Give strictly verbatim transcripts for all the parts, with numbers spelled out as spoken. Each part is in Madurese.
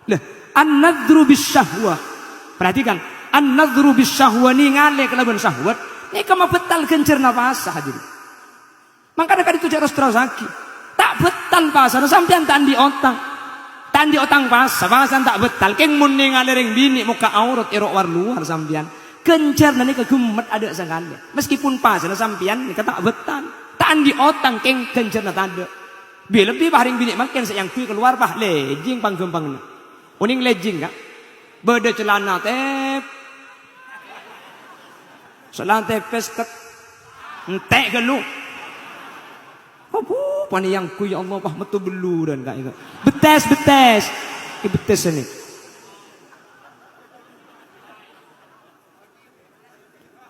Lah, an-nadhru bisyahwah. Perhatikan, an-nadhru bisyahwah, nèngalè kalabân syahwat, nèka mabettal ghânjhârânna pasa, hadirin. Mangkana ka'dinto jhâ' ros-terrossaghi. Ta' bettal pasana, sampèyan ta' andi' otang. Ta' andi' otang pasa, pasana ta' bettal. Kèng mon nèngalè rèng binè' mokka' aurat è ro'-war lowar sampèyan, ghânjhârânna nèka ghemmet adâ' sakalè. Meskipun pasana sampèyan nèka ta' bettal. Ta' andi' otang, kèng ghânjhârânna tadâ'. Bi-, lebbi, pas rèng binè' mangkèn sè èangghuy kalowar, pas lèjing pang-ghâmpangnga. Onèng lèjing, Ka'? Bâdâ calana tep-, calana tèpès ket-, entè' ghâllu. Abu, panèka èangghuy, ya Allah, pas metto bellurân, Ka', itu. Bettès, bettès. È bettès ini.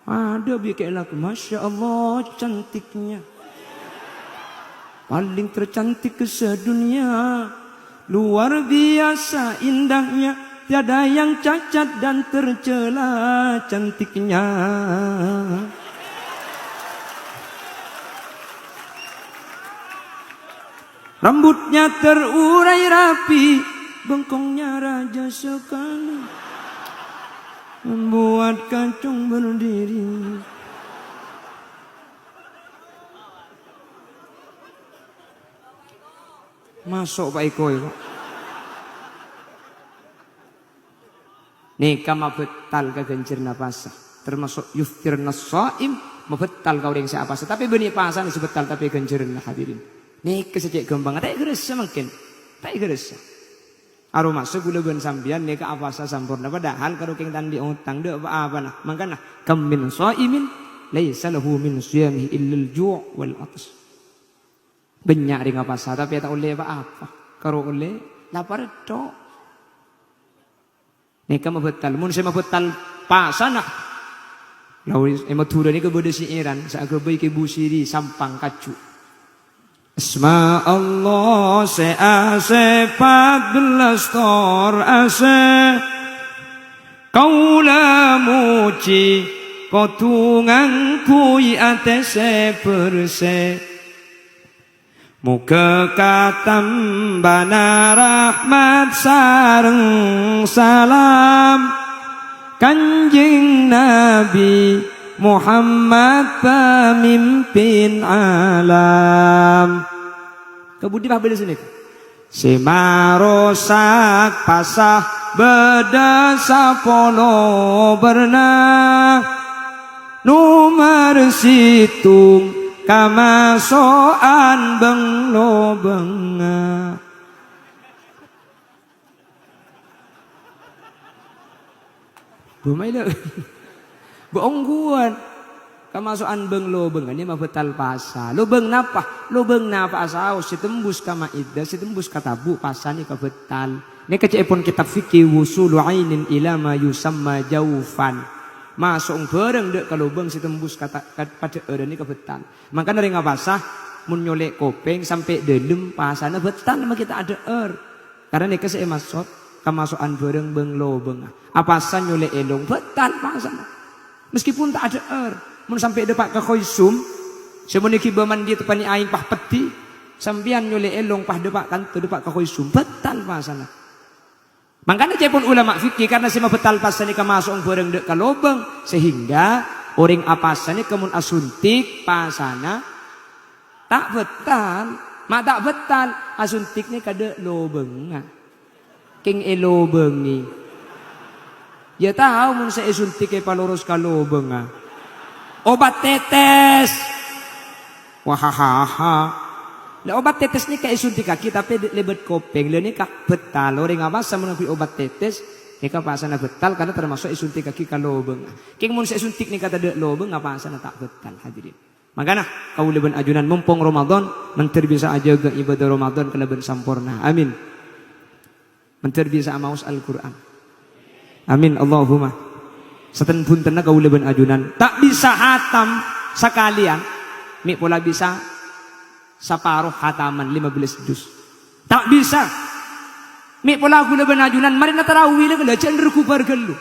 Ada bi' kèya lagu, "Masya Allah, cantiknya. Paling tercantik sedunia. Luar biasa indahnya. Tiada yang cacat dan tercela cantiknya." Rambutnya terurai rapi, bengkongnya raja sekali. Membuat kacung berdiri. Maso' pa' èko, ya, Pa'? Nèka mabettal ka ghânjhârânna pasa. Termasuk yuftirnas shaim, mabettal ka orèng sè apasa. Tapè bânnè pasana sè bettal, tapè ghânjhârânna, hadirin. Nèka sè cè' ghâmpangnga, ta' èghârâssa mangkèn. Ta' èghârâssa. Aromasa kaulâ bân sampèyan nèka apasa samporna, padahal karo kèng ta' andi' otang, dâ' pa-apana. Mangkana, "Kam min shaimin laisa lahu min shiyamihi illal ju' wal 'atas." Bânnya' orèng apasa, tapè ta' ollè pa-apa. Karo ollè lapar tok. Nèka mabettal. Mon sè mabettal pasana. Lawis, è Madhurâ nèka bâdâ syi'iran, sè aghâbây Kè Busiri, Sampang Kaju. Asma Allah sè asè pat bellas tor asè. Kaulâ mojhi kodhu ngangghuy atè sè bersè. Moghâ katambâna rahmat sareng salam Kanjeng Nabi Muhammad pamimpin alam. Kabudi pas bâdâ sè nèka. Sè marosak pasa bâdâ sapolo bârna. Nomer sèttong kamaso'an bâng-lobângnga. Bu maèlo. Bu ongghuwân. Kamaso'an bâng-lobângnga nè mabettal pasa. Lobâng napa? Lobâng napa? Saos sè tembus ka maiddah, sè tembus ka tabu', pasa nèka bâttal. Nèka ca'èpon kitab fikih, "Wusulu ainin ila ma yusamma jaufan." Maso'na bhârâng dâ' ka lobâng sè tembus ka ta-, ka, padhâ'ârân nèka bâttal. Mangkana rèng apasa, mon nyolè' kopèng sampè' dâlem, pasana bâttal makè ta' adhâ'âr. Karna nèka sè èmaksod kamaso'an bhârâng bâng-lobângnga. Apasa nyolè' èlong, bâttal pasana. Meskipun ta' adhâ'âr, mon sampè' dâpa' ka Khoisum, sè mon èghibâ mandi teppa'na aèng pas peddhi, sampèyan nyolè' èlong pas dâpa' kanto, dâpa' ka Khoisum, bâttal pasana. Mangkana ca'èpon ulama fikih, karna sè mabâttal pasa nèka maso'na bhârâng dâ' ka lobâng, sehingga orèng apasa nèka mon asuntik pasana ta' bâttal. Ma' ta' bâttal, asuntik nèka dâ' lobângnga. Kèng èlobângè. Yâ tao mon sè èsuntik èpaloros ka lobângnga. Obat tetes. Wahahaha. Lah, obat tetes nèka èsuntikkaghi, tapè lè-, lèbât kopèng. Lha nèka bâttal. Orèng apasa mon ngangghuy obat tetes, nèka pasana bâttal karna tamaso' èsuntikkaghi ka lobâng. Kèng mon sè èsuntik nèka tadâ' lobâng, apasana ta' bâttal, hadirin. Mangkana, kaulâ bân ajunan mompong Ramadan, mandhâr bisa ajâgâ ibadah Ramadan kalabân samporna. Amin. Mandhâr bisa amaos Al-Qur'an. Amin, Allahumma. Saten-bhuntenna kaulâ bân ajunan ta' bisa hatam sakalèyan, mè' pola bisa saparo hataman, lima belas juz. Ta' bisa. Mè' pola kaulâ bân ajunan marèna tarawi la ghellâ' jhâ' nèrghu bhâr ghâllu.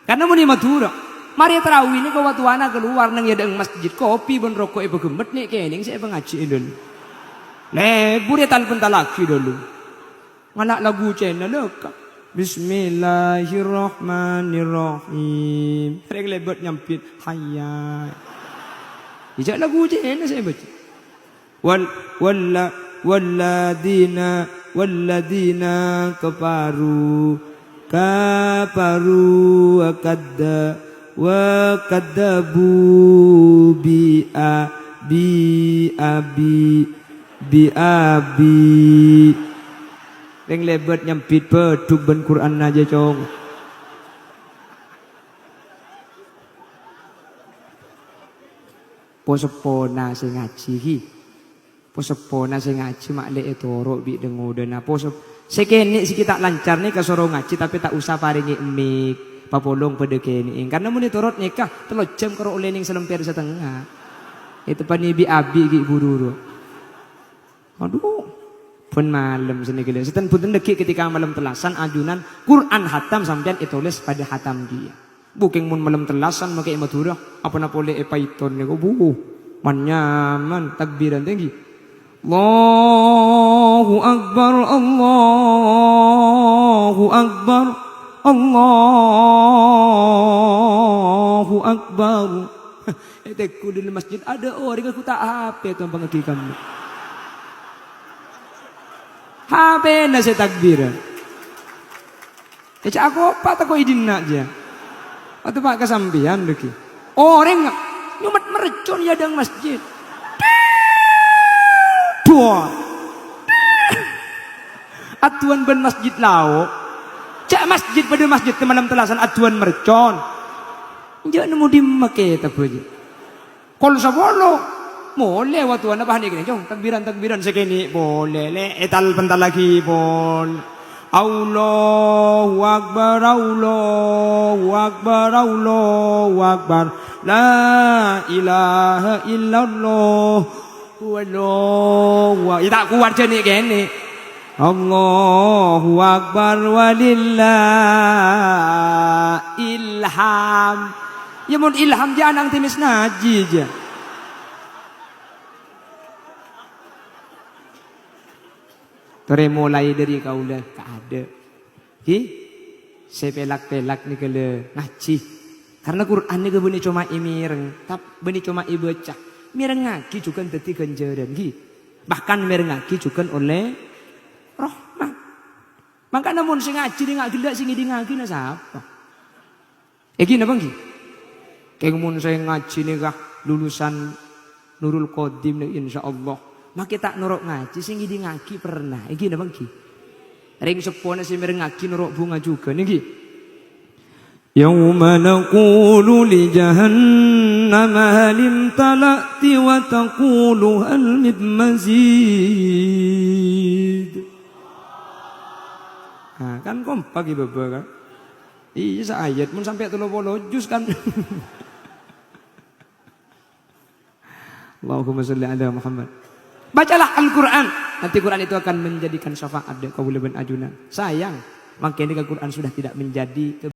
Karna mon è Madhurâ, marè tarawi nèka wa-, towana kalowar neng è dâ'eng masjid, kopi bân roko' èpaghemmet, nè'-kènèng sè èpangajhi è dâlem. Lebur ètal-pentallaghi dâlem. Ngala' lagu Cèna, lè, ka-, Bismillahirrahmanirrahim. Rèng lèbât nyambit, "Hayya." Ijâ lagu jâna sè èbâca. Wal-, walla-, walladzina, walladzina kafaru, kafaru wa kadza-, wa kadzabu bi a-, bi abi, bi abi. Rèng lèbât nyambit bâdhuk bân Qur'anna jâ, Cong. Po-seppona sè ngajhi, ghi. Po-seppona sè ngajhi ma' lè ètoro' bi' dhâng-ngodhânna. Po-sep-, sè kènè' sè ghi' ta' lancar nèka soro ngajhi, tapè ta' osa parèngè mik. Papolong padâ kènè'è. Karna mon ètoro' nèka tello jam karo ollè nèng salèmpèr satengnga. Èteppa'è bi' abi ghi' buru-buru. Adhu, bân malem sè nèka lè. Sètan bhunten dhâggi' ketika malem tellasan ajunan Qur'an hatam sampèyan ètolès padâ hatam kèya. Bu, kèng mon malem tellasan makè è Madhurâ, apa-napa ollè è Paiton nèko, bu, man-nyaman takbiran tèngghi. Allahu Akbar, Allahu Akbar, Allahu Akbar. È tèko dâlem masjid, adâ' orèng ghu ta' H P tompangngaghi kammè. H P-na sè takbiran. È, ca'na apa tako' è dinna', jâ? Atapa ka sampèyan, dhâggi'. Orèng nyomet mercon è adâ'na masjid. Dua. Addu'ân bân masjid lao'. Ca'na masjid padâ masjid è malem tellasan addu'ân mercon. Enjâ' nemmo dimma kètabbhâ, jâ. Kol sapolo. Molè wa du'âna pas nèka, Cong. Takbiran-takbiran sè kènè' polè, lè, ètal-pentallaghi polè. Allahu Akbar, Allahu Akbar, Allahu Akbar. La ilaha illallah. Wallahu a-, iyâ ta' kowat jâ nè'-kènè'. Allahu Akbar walillahil hamd. Iyâ, mon ilham jâ' ana'na Timis Naji jâ. Torè molaè dâri kaulâ ka adâ'. Ghi? Sè pèlak-pèlak nèka lè ngajhi. Karna Qur'an nèka bânnè coma èmèreng, tap-, bânnè coma èbâca. Mèrengngaghi jhughân dhâddhi ghânjhârân, ghi. Bahkan mèrengngaghi jhughân ollè rahmat. Mangkana mon sè ngajhi nènga' ghellâ' sè ngèdingngaghi na sapa? Èngghi napa èngghi? Kèng mon sè ngajhi nèka lulusan Nurul Qadim nè, insyaallah. Makè ta' noro' ngajhi sè ngèdingngaghi pernah. Èngghi napa èngghi? Rèng seppona sè mèrengngaghi noro' bhunga jhughân, èngghi? Yauma naqulu li jahannama hal imtala'ti wa taqulu hal min mazid. Nah, kan kompak, Ibu-ibu, kan? Iyâ, saayat. Mon sampè' tello polo juz, kan? Allahumma sholli ala Muhammad. Bacalah Al-Qur'an. Nanti Qur'an itu akan menjadikan syafaat dâ' kaulâ bân ajunan. Sayang, mangkèn nèka Qur'an sudah tidak menjadi